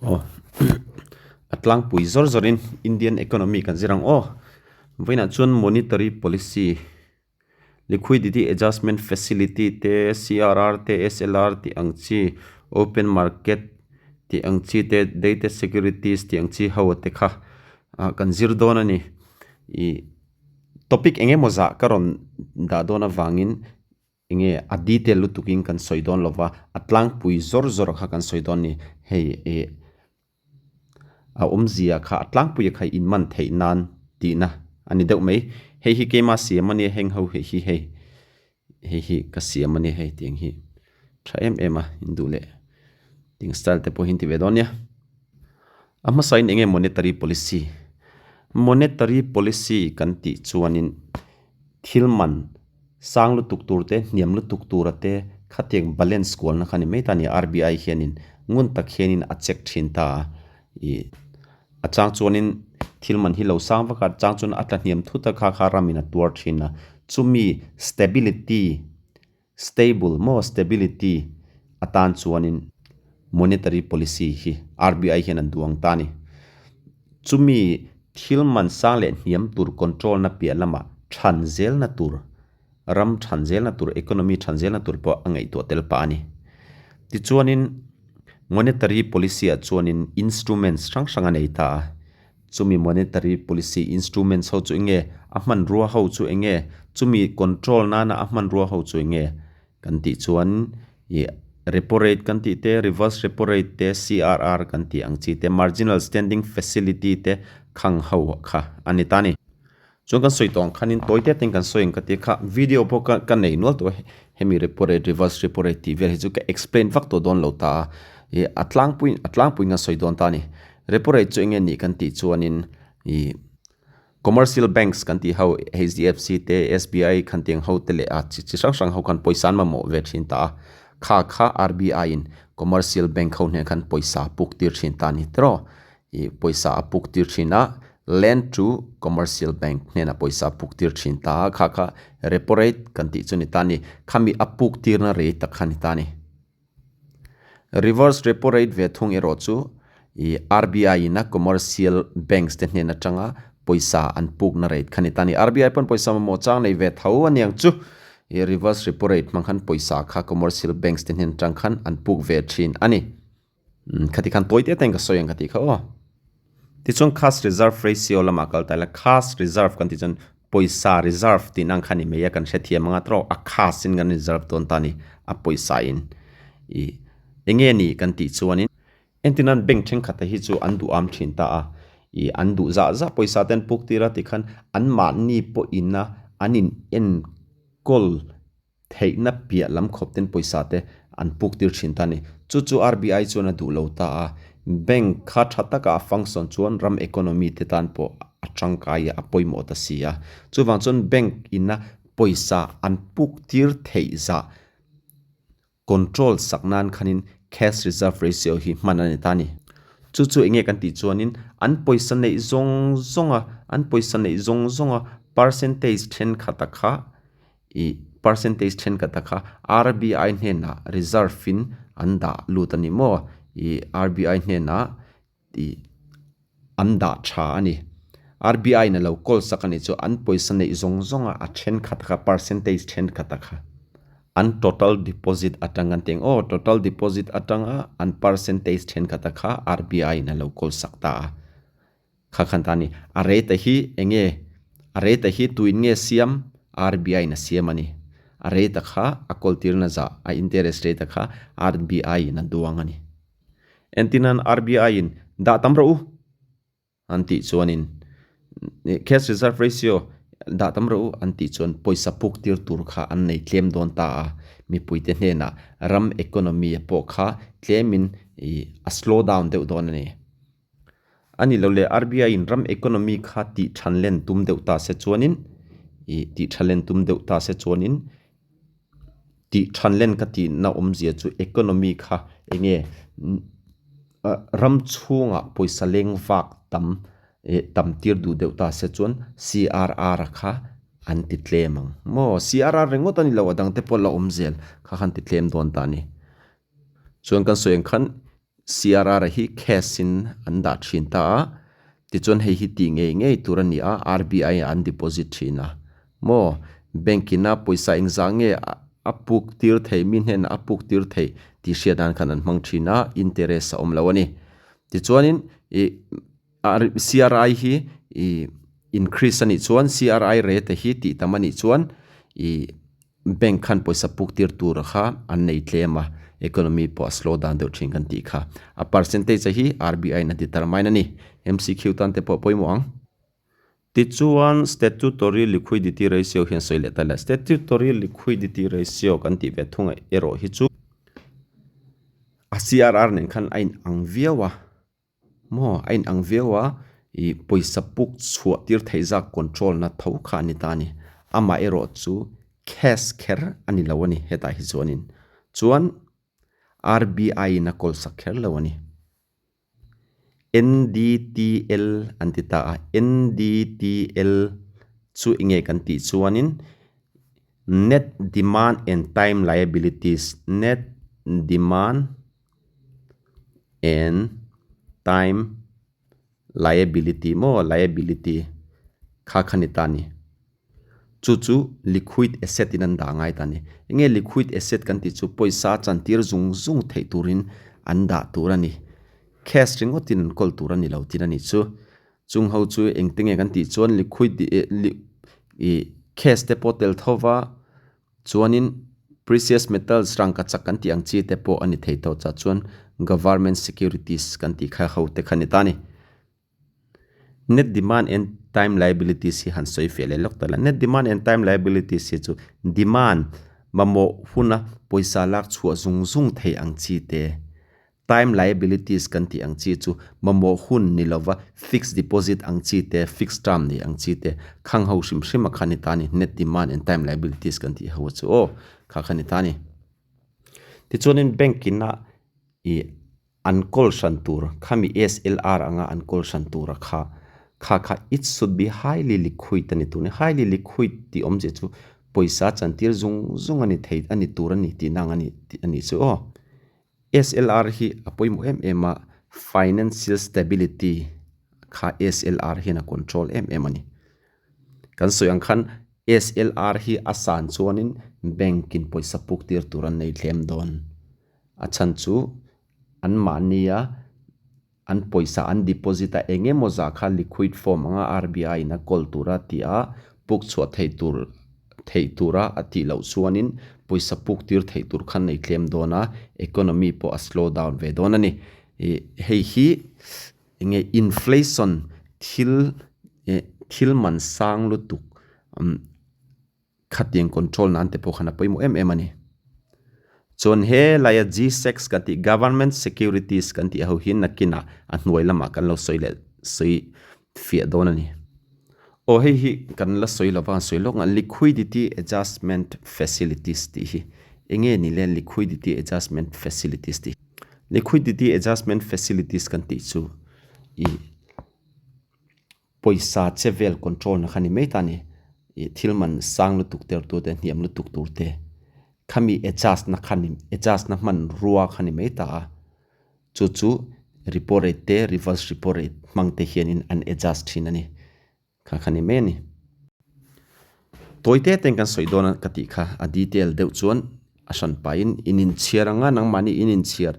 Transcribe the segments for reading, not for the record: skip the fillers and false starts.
Aw a tlangpui zawr zawrin Indian economy kan zir ang aw. Vawiinah chuan monetary policy liquidity adjustment facility te C_R_R te S_L_R tih ang chi open market tih ang chi te data securities tih ang chi ho te kha ah kan zir dawn a ni. Ih topic eng emaw zah ka rawn dah dawn avangin Enge a detail lutukin kan sawi dawn lova, a tlangpui zawr zawr kha kan sawi dawn ni. Hei eh a awmzia kha a tlangpuia kha in man theih nan tihna a ni deuh mai. Hei hi keima siam a nia heng ho hei hi hei hei hi ka siam a nia hei tiang hi tha em em a in duh leh tiang style te pawh hi in ti ve dawn nia. A hmasain enge monetary policy? Monetary policy kan tih chuanin thil man sang lutuk tur te, hniam lutuk tura te khatiang balance kualna kha ni mai ta a ni. R_B_I hianin ngun tak hianin a check thin ta a, ih a chang chuanin thil man hi lo sang vak a, a chang chuan a tla hniam thut a kha kha ramin a tuar thin a, chumi stability stable maw stability atan chuanin monetary policy hi R_B_I hian an duang ta a ni. Chumi thil man sang leh hniam tur control na piah lamah than zelna tur, ram than zelna tur, economy than zelna tur pawh a ngaihtuah tel pah a ni. Tichuanin monetary policy ah chuanin instruments hrang hrang a nei ta a, chumi monetary policy instruments ho chu enge, a hmanrua ho chu enge, chumi control nana a hmanrua ho chu enge Kan tih chuan ih repo rate kan tih te, reverse repo rate te, CRR kan tih ang chi te, marginal standing facility te khang ho kha a ni ta a ni. Chuan kan sawi tawh ang khanin tawi te ten kan sawi ang ka ti kha video pawh ka ka nei nual tawh a hemi repo rate, reverse repo rate tih vel hi chu ka explain vak tawh dawn lo ta a, ih a tlangpui a tlangpuiin kan sawi dawn ta a ni. Repo rate chu eng nge nih kan tih chuanin ih. Commercial banks kan tih ho H_D_F_C te S_B_I khan tiang ho te leh a chi chi hrang hrang ho khan pawisa an mamawh ve thin ta a, kha kha R_B_I in commercial bank ho hneh khan pawisa a puk tir thin ta a ni tiraw ih pawisa a puk tir thin a lend to commercial bank hnenah pawisa a puk tir thin ta a kha kha repo rate kan tih chu ni ta a ni khami a puk tirna rate tak kha ni ta a ni. Reverse repo rate ve thung erawh chu ih R_B_I in a commercial banks te hnen atanga pawisa an pukna rate kha ni ta a ni. R_B_I pawn pawisa mamawh chang nei ve tho a niang chu ih reverse repo rate hmang khan pawisa kha commercial banks te hnen atang khan an puk ve thin a ni. Khati khan tawi te te in ka sawi ang ka tih kha aw. Tichuan cash reserve ratio lamah kal ta ila, cash reserve kan tih chuan pawisa reserve tih nang kha ni mai a, kan hrethiam anga tawk a cash in kan reserve dawn ta a ni, a pawisa in ih eng nge ni kan tih chuanin entirnan bank thenkhat te hi chu an duh am thin ta a, ih an duh zah zah pawisa te an puk tir a tikhan anmahni pawhin a an in enkawl Theihna piah lam khawp ten pawisa te an puk tir thin ta a ni. Chu chu R_B_I chuan a duh lo ta a, bank kha tha taka a function chuan ram economy te tan pawh a tangkai a, a pawimawh ta si a. Chuvang chuan bank ina pawisa an puk tir theih zah control sak nan khanin cash reserve ratio hi hman a ni ta a ni. Chu chu enge kan tih chuanin an pawisa neih zawng zawnga an pawisa neih zawng zawnga percentage thenkhat a kha Ih percentage thenkhat a kha R_B_I hnenah reserve in an dah lut a ni maw? Ih R_B_I hnenah ih an dah tha a ni. R_B_I in a lo call sak a nih chu an pawisa neih zawng zawng a a thenkhat kha percentage thenkhat a kha an total deposit atang an ti ang aw total deposit atanga an percentage thenkhat a kha R_B_I in a lo call sak ta a. Kha khan ta ni. A rate hi eng nge? A rate hi tuin nge siam? R_B_I in a siam a ni. A rate kha a kawl tirna zah, a interest rate kha R_B_I in a duang a ni. Entirnan R_B_I in dah tam rawh u an tih chuanin cash reserve ratio dah tam rawh u an tih chuan pawisa puk tir tur kha an nei tlem dawn ta a, mipuite hnenah ram economy pawh kha tlemin ih a slow down deuh dawn a ni. A ni lo le, R_B_I in ram economy kha tih than len tum deuh ta se chuanin ih tih tha len tum deuh ta se chuanin tih than len ka tihna awmzia chu economy kha eng nge ram chhungah pawisa leng vak tam ih tam tir duh deuh ta se chuan C_R_R kha an ti tlem ang maw? C_R_R ringawt a ni lo a dang te pawh la awm zel kha khan ti tlem dawn ta a ni. Chuan kan sawi ang khan. CRR hi cash in an dah thin ta a, tichuan hei hi tih ngei ngei tur a ni a, RBI ah an deposit thin a. Maw? Bank ina pawisa engzah nge a puk tir theih, mi hnenah a puk tir theih tih hriat nan khan an hmang thin a, interest a awm lo a ni. Tichuanin ih CRI hi ih increase a nih chuan CRI rate hi tih tam a nih chuan ih bank khan pawisa puk tir tur kha an nei tlem a, economy pawh a slow down deuh thin kan tih kha. A percentage hi RBI in a determine a ni. MCQ tan te pawh a pawimawh ang. Tichuan statutory liquidity ratio hian sawi leh ta le. Statutory liquidity ratio kan tih ve thung erawh hi chu a CRR nen khan a inang viau a. Maw a inang viau a, ih pawisa puk chhuah tir theih zak control na tho kha a ni ta a ni. Amah erawh chu cash kher a ni lo a ni hetah hi chuanin. Chuan RBI in a kawl sak kher lo a ni. NDTL an ti ta a, NDTL chu enge kan tih chuanin Net Demand and Time Liabilities, Net Demand and Time Liability maw liability kha kha ni ta a ni. Chu chu liquid asset in an dah ngai ta a ni. Enge liquid asset kan tih chu pawisa chantir zung zung theih turin an dah tur a ni. Cash ringawt in an kawl tur a ni lo tin a ni chu. Chung ho chu engte nge kan tih chuan liquid ih cash te pawh tel tho va chuanin precious metals rangkachak kan tih ang chi te pawh a ni thei tawh chah chuan government securities kan tih kha ho te kha a ni ta a ni. Net demand and time liabilities hi han sawi feh leh lawk ta la. Net demand and time liabilities hi chu demand mamawh huna pawisa lak chhuah zung zung thei ang chi te, time liabilities kan tih ang chi chu mamawh hun ni lova fixed deposit ang chi te, fixed term nei ang chi te khang ho hrim hrim a kha ni ta a ni. Net demand and time liabilities kan tih ho chu aw kha kha ni ta a ni. Tichuanin bank ina ih An kawl hran tur, khami SLR anga an kawl hran tura kha, kha kha it should be highly liquid a ni tur a ni. Highly liquid tih awmzia chu pawisa chantir zung zung a ni thei a ni tur a ni tihna ang a ni tih a nih chu aw. SLR hi a pawimawh em em a, financial stability kha SLR hian a control em em a ni. Kan sawi ang khan SLR hi a san chuanin bank in pawisa puk tir tur an nei thlem dawn. A chhan chu anmahnia an pawisa an deposit a eng emaw zah kha liquid form anga RBI in a kawl tura tih a puk chhuah theih tur theih tura a tih loh chuanin pawisa puk tir theih tur khan nei tlem dawn a, economy pawh a slow down ve dawn a ni. Ih hei hi eng nge inflation thil eh thil man sang lutuk umm Khatiang control nan te pawh khan a pawimawh em em a ni. Chuan he laia G-Secs kan tih Government Securities kan tih ho hi nakinah a hnuai lamah kan lo sawi leh sawi fiah dawn a ni. Aw hei hi kan la sawi lova sawi lawk ang Liquidity Adjustment Facilities tih hi enge ni le Liquidity Adjustment Facilities tih hi. Liquidity Adjustment Facilities kan tih chu ih Pawisa che vel control na kha ni mai ta ni. Ih thil man sang lutuk ter tur te hniam lutuk tur te khami adjust na kha ni adjust na hman rua kha ni mai ta a. Chu chu repo rate te reverse repo rate hmang te hianin an adjust thin a ni. Kha kha ni mai a ni. Tawi te ten kan sawi dawn a ka tih kha a detail deuh chuan a hran pahin in inchhiar anga nangmahni in inchhiar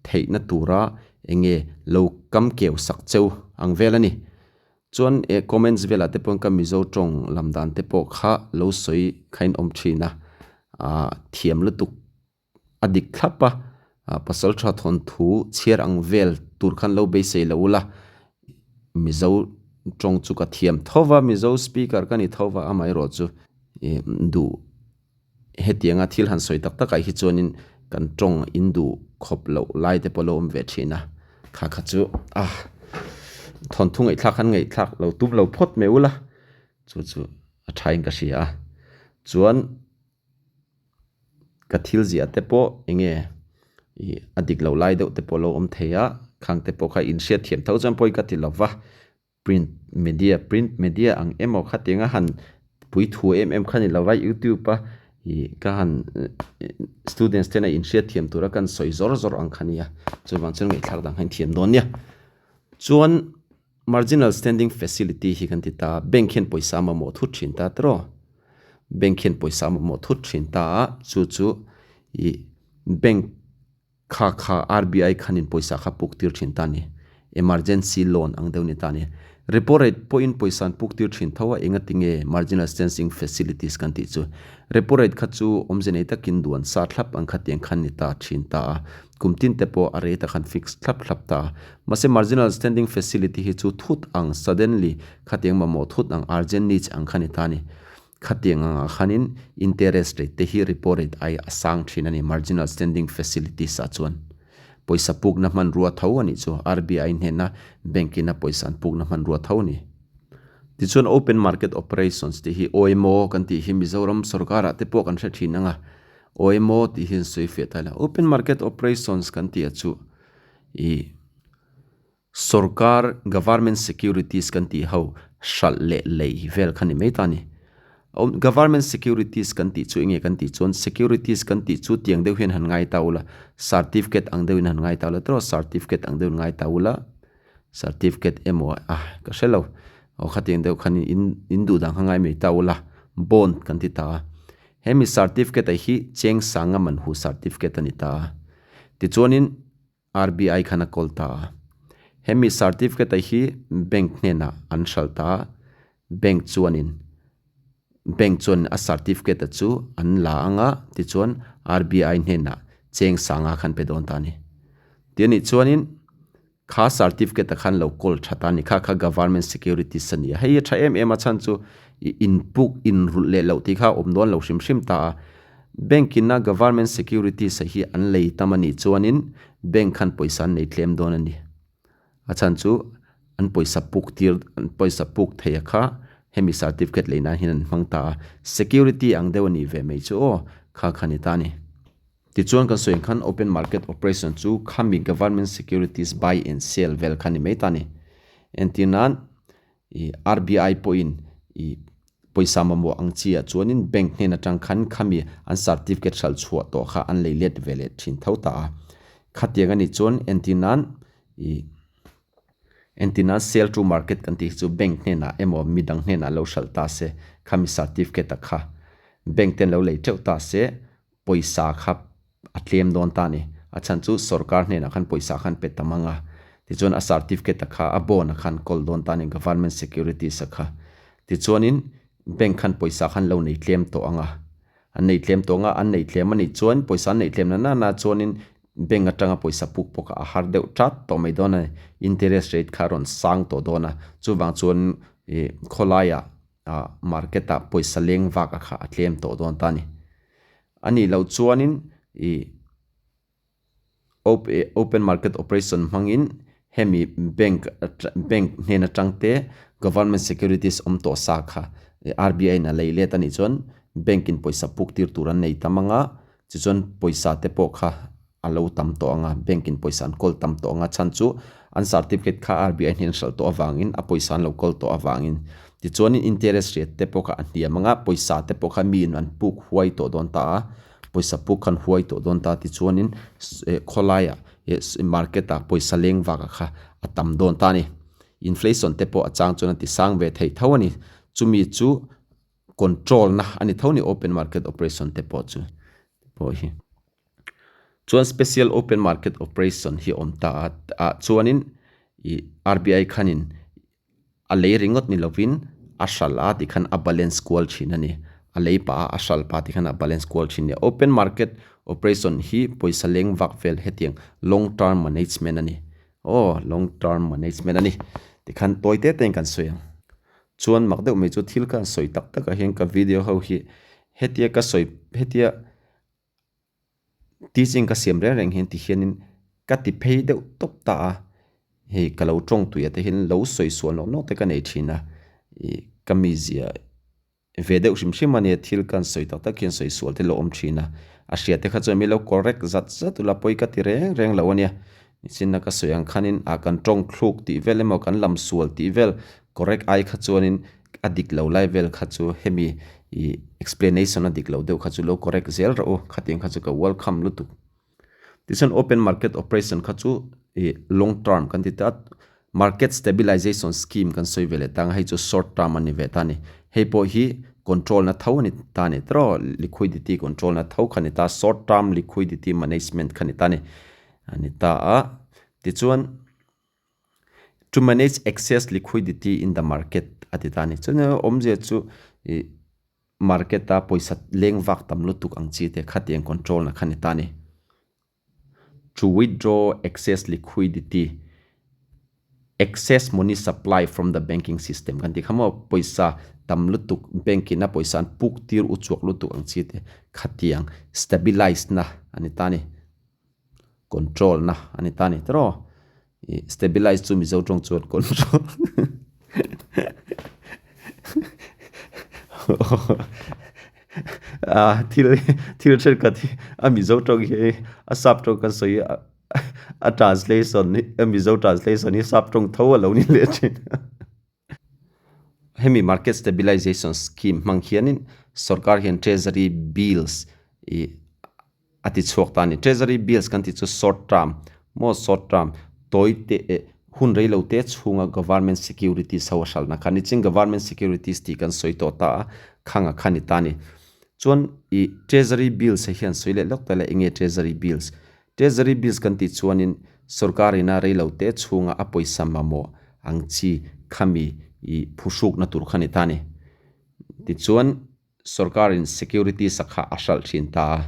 theihna tura eng nge lo kam keu sak cheu ang vel a ni. Chuan eh comments velah te pawhin ka Mizo tawng lam dan te pawh kha lo sawi kha in awm thin a, ah thiam lutuk a dik thlap a, pasal tha thawnthu chhiar ang vel tur khan lo beisei lo ula, Mizo tawng chu ka thiam tho va, Mizo speaker ka ni tho va amaherawh chu ih duh hetianga thil han sawi tak takah hi chuanin kan tawng in duh khawp loh lai te pawh lo awm ve thin a, kha kha chu ah thawnthu ngaihthlak khan ngaihthlak lo tum lo phawt mai ula chu chu a thain ka hria a, chuan. Ka thil ziah te pawh eng nge ih a dik loh lai deuh te pawh lo awm thei a, khang te pawh kha inhriat thiam tho chuan pawi ka ti lo va, print media print media ang emaw khatianga han pui thu em em kha ni lo va youtube a Ih ka han students tena inhriat thiam tura kan sawi zawr zawr ang kha nia chuvang chuan ngaihthlak dang kha in thiam dawn nia. Chuan marginal standing facility hi kan ti ta a, bank hian pawisa a mamawh thut thin ta tiraw? Bank hian pawisa a mamawh thut thin ta a, chu chu ih bank Kha kha RBI khanin pawisa kha puk tir thin ta ni. Emergency loan ang deuh ni ta ni. Repo rate pawhin pawisa an puk tir thin tho a, engati nge marginal standing facilities kan tih chu. Repo rate kha chu awmze nei takin duan sa thlap ang khatiang khan ni ta thin ta a, kum tin te pawh a rate a khan fix thlap thlap ta a. Mahse marginal standing facility hi chu thut ang, suddenly, khatiang mamawh thut ang, urgent needs ang kha ni ta ni. Khatiang angah khanin interest rate te hi repo rate ai a sang thin a ni, marginal standing facilities ah chuan. Pawisa pukna hmanrua tho a nih chu, RBI hnena bank ina pawisa an pukna hmanrua tho a ni. Tichuan open market operations tih hi OMO kan tih hi Mizoram sorkarah te pawh kan hre thin ang a, OMO tih hi an sawi fiah ta ila. Open market operations kan tih ah chu ih. Sorkar, Government Securities kan tih ho hralh leh lei vel kha ni mai ta ni. Government Securities kan tih chu enge kan tih chuan Securities kan tih chu tiang deuh hian han ngai ta ula, Certificate ang deuhin han ngai ta ula tiraw, Certificate ang deuhin ngai ta ula, Certificate emaw ah ka hre lo, aw khatiang deuh khan in in duh dan kha ngai mai ta ula, Bond kan ti ta a. Hemi Certificate ah hi cheng sanga man hu Certificate a ni ta a. Tichuanin. RBI khan a kawl ta a. Hemi certificate hi bank hnenah an hralh ta a, bank chuanin bank chuan a certificate chu an la ang a, tichuan RBI hnenah cheng sanga khan pe dawn ta a ni. Ti anih chuanin kha certificate ah khan lo kawl tha ta a ni, kha kha government securities a ni a, hei a tha em em a chhan chu ih inpuk inrulh leh loh tih kha a awm dawn lo hrim hrim ta a. Bank ina Government Securities a hi an lei tam a nih chuanin bank khan pawisa an nei tlem dawn a ni. A chhan chu an pawisa puk tir an pawisa puk thei a kha hemi certificate lei nan hian an hmang ta a. Security ang deuh a nih ve mai chu aw kha kha ni ta a ni. Tichuan kan sawi ang khan Open Market Operation chu khami Government Securities buy and sell vel kha ni mai ta a ni. Entir nan Ih RBI pawhin ih pawisa mamawh ang chi ah chuanin bank hnen atang khan khami an certificate hralh chhuah tawh kha an lei let ve leh thin tho ta a. Khatiang anih chuan entir nan ih entir nan sell to market kan tih hi chu bank hnenah emaw midang hnenah lo hralh ta se khami certificate ah kha bank ten lo lei teuh ta se pawisa kha a tlem dawn ta a ni. A chhan chu sorkar hnenah khan pawisa khan pe tam ang a, tichuan a certificate a kha a bond a khan kawl dawn ta a ni, government securities a kha. Tichuanin bank khan pawisa khan lo nei tlem tawh ang a, an nei tlem tawh ang a, an nei tlem a nih chuan pawisa an neih tlem na nana chuanin bank atanga pawisa puk pawh kha a har deuh tat tawh mai dawn a ni, interest rate kha a rawn sang tawh dawn a, chuvang chuan ih khawlaiah ah market ah pawisa leng vak a kha a tlem tawh dawn ta a ni. A nih loh chuanin ih open market operation hmangin hemi bank bank hnen atang te government securities awm tawh sa kha RBI in a lei let a nih chuan bank in pawisa puk tir tur an nei tam ang a tichuan pawisa te pawh kha a lo tam tawh ang a, bank in pawisa an kawl tam tawh ang a, chhan chu an certificate kha RBI hnen hralh tawh avangin a pawisa an lo kawl tawh avangin tichuanin interest rate te pawh kha a hniam ang a, pawisa te pawh kha miin an puk huai tawh dawn ta a, pawisa puk khan huai tawh dawn ta tichuanin eh khawlaiah eh market ah pawisa leng vak ah kha a tam dawn ta a ni. Inflation te pawh a chang chuan a ti sang ve theih tho a ni, chumi chu control na a ni tho a ni open market operation te pawh chu pawh hi. Chuan special open market operation hi a awm ta a ah chuanin ih RBI khanin a lei ringawt ni lovin a hralh a tikhan a balance kual thin a ni. A lei pah a a hralh pah tikhan a balance kual thin a ni. Open market operation hi pawisa leng vak vel hetiang long term management a ni. Aw long term management a ni. Tikhan tawi te te in kan sawi ang. Chuan mak deuh mai chu thil ka han sawi tak tak ah hian ka video ho hi hetia ka sawi hetia. Teaching ka siam reng reng hian ti hianin ka ti phei deuh tawp ta a, hei ka lo tawng tuia te hian lo sawi sual nawk nawk te ka nei thin a, ih ka mizia ve deuh hrim hrim a nia thil ka han sawi tak tak hian sawi sual te lo awm thin a, a hria te kha chuan mi lo correct zat zat ula pawi ka ti reng reng lo a nia, nichinna ka sawi ang khanin ah kan tawng thluk tih vel emaw kan lam sual tih vel correct ai kha chuanin a dik lo lai vel kha chu hemi. I explanation a dik lo deuh kha chu lo correct zel rawh u, khatiang kha chu ka welcome lutuk. Tichuan open market operation kha chu ih long term kan ti ta, market stabilization scheme kan sawi ve leh ta ang a, hei chu short term a ni ve ta a ni. Hei pawh hi control na tho a ni ta a ni tiraw, liquidity control na tho kha a ni ta, short term liquidity management kha a ni ta a ni, a ni ta a. Tichuan to manage excess liquidity in the market a ti ta a ni. Chuan awmzia chu ih market a pawisa leng vak tam lutuk ang chi te khatiang control na kha ni ta a ni. To withdraw excess liquidity, excess money supply from the banking system kan tih kha maw pawisa tam lutuk bank in a pawisa an puk tir u chuak lutuk ang chi te khatiang stabilize na a ni ta a ni. Control na a ni ta a ni tiraw. Ih stabilize chu Mizo tawng chuan control ah thil thil thenkhat hi a Mizo tawng hi a sap tawng kan sawi a a translation hi a Mizo translation hi sap tawng tho a lo ni leh thin. Hemi market stabilization scheme hmang hianin sorkar hian treasury bills ih a ti chhuak ta a ni. Treasury bills kan tih chu short term maw short term tawi te eh hun rei lo te chhunga government securities ho a hralhna kha a ni. Ching government securities tih kan sawi tawh ta a khanga kha a ni ta a ni. Chuan ih treasury bills hi an sawi leh lawk ta le eng nge treasury bills? Treasury bills kan tih chuanin sorkar ina reilote chhunga a pawisa mamawh ang chi khami ih phuhrukna tur kha ni ta a ni. Tichuan sorkarin securities a kha a hralh thin ta a,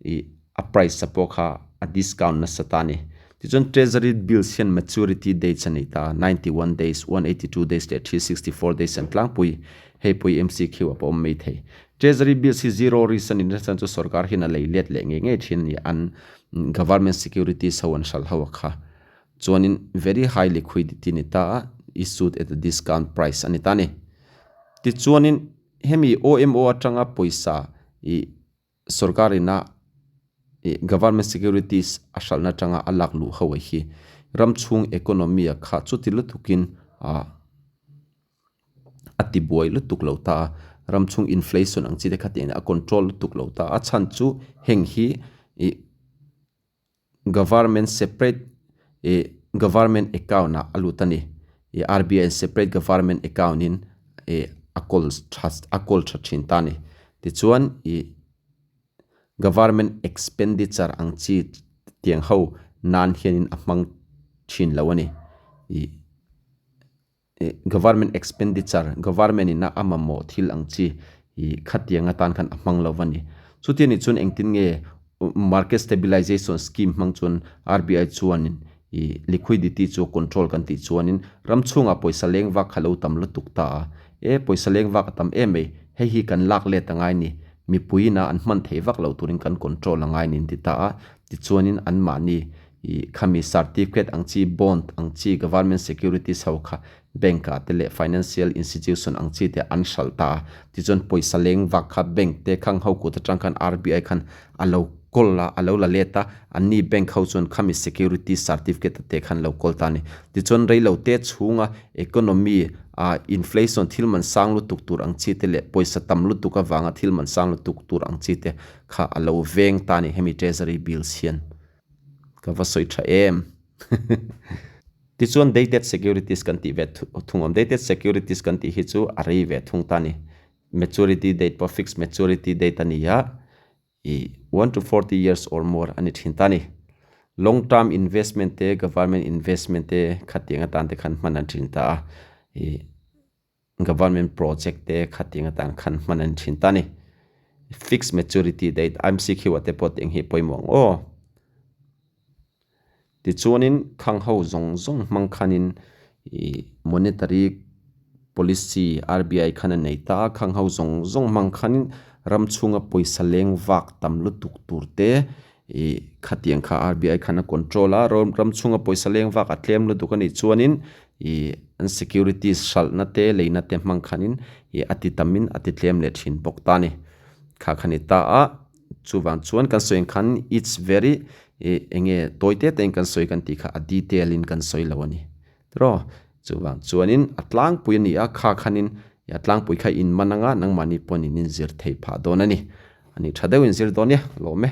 ih a price a pawh kha a discount nasa ta a ni. Tichuan treasury bills hian maturity dates a nei ta a, 91 days, 182 days leh 364 days an tlangpui. Hei pawh hi MCQ a pawh awm mai thei. Treasury bills hi zero risk a ni nasa chuan chu sorkar hian a lei let leh ngei ngei thin a ni. An government securities ho an hralh ho a kha. Chuanin very high liquidity ni ta a, issued at a discount price a ni ta a ni. Tichuanin hemi OMO atanga pawisa ih sorkar ina ih government securities a hralhna atanga a lak luh ho hi ram chhung economy a kha chuti lutukin ah A ti buai lutuk lo ta a, ram chhung inflation ang chi te kha tih a control lutuk lo ta a, chhan chu heng hi ih government separate ih government account ah a lut a ni ih R_B_I in separate government account in ih a kawl tha a kawl tha thin ta a ni tichuan ih government expenditure ang chi tiang ho nan hianin a hmang thin lo a ni ih. Government expenditure, government ina a mamawh thil ang chi ih khatiang atan khan a hmang lo va ni. Chuti anih chuan engtin nge market stabilization scheme hmang chuan RBI chuanin ih liquidity chu control kan tih chuanin ram chhungah pawisa leng vak kha lo tam lutuk ta a, e pawisa leng vak a tam em mai, hei hi kan lak let a ngai ni, mipui ina an hman theih vak loh turin kan control a ngai ni an ti ta a, tichuanin anmahni Ih khami certificate ang chi, bond ang chi, government securities ho kha bank ah te leh financial institution ang chi te an hralh ta a. Tichuan pawisa leng vak kha bank te khang ho kut atang khan RBI khan a lo kawl a, a lo la let a, anni bank ho chuan khami security certificate te khan lo kawl ta a ni. Tichuan reilo te chhunga economy ah inflation thil man sang lutuk tur ang chi te leh pawisa tam lutuk avanga thil man sang lutuk tur ang chi te kha a lo veng ta a ni hemi treasury bills hian. Ka va sawi tha em. Tichuan dated securities kan tih ve thung awm. Dated securities kan tih hi chu a rei ve thung ta a ni. Maturity date pawh fixed maturity date a ni a, ih one to 40 years or more a ni thin ta a ni. Long term investment te, government investment te khatiang atan te khan hman an thin ta a, ih. Government project te khatiang atan khan hman an thin ta a ni. Fixed maturity date MCQ ah te pawh tih ang hi pawimawh ang aw. Tichuanin khang ho zawng zawng hmang khanin ih monetary policy RBI khan a nei ta a, khang ho zawng zawng hmang khanin ram chhunga pawisa leng vak tam lutuk tur te ih khatiang kha RBI khan a control a, ram chhunga pawisa leng vak a tlem lutuk a nih chuanin ih an securities hralhna te leina te hmang khanin ih a ti tamin a ti tlem leh thin bawk ta a ni. Kha kha ni ta a, chuvang chuan kan sawi ang khan it's very ih eng nge tawi te te in kan sawi kan tih kha a detail in kan sawi lo a ni tiraw. Chuvang chuanin a tlangpui a ni a, kha khanin A tlangpui kha in man anga nangmahni pawhin in inzir thei phah dawn a ni. A ni tha deuhin zir dawn nia, lawm e.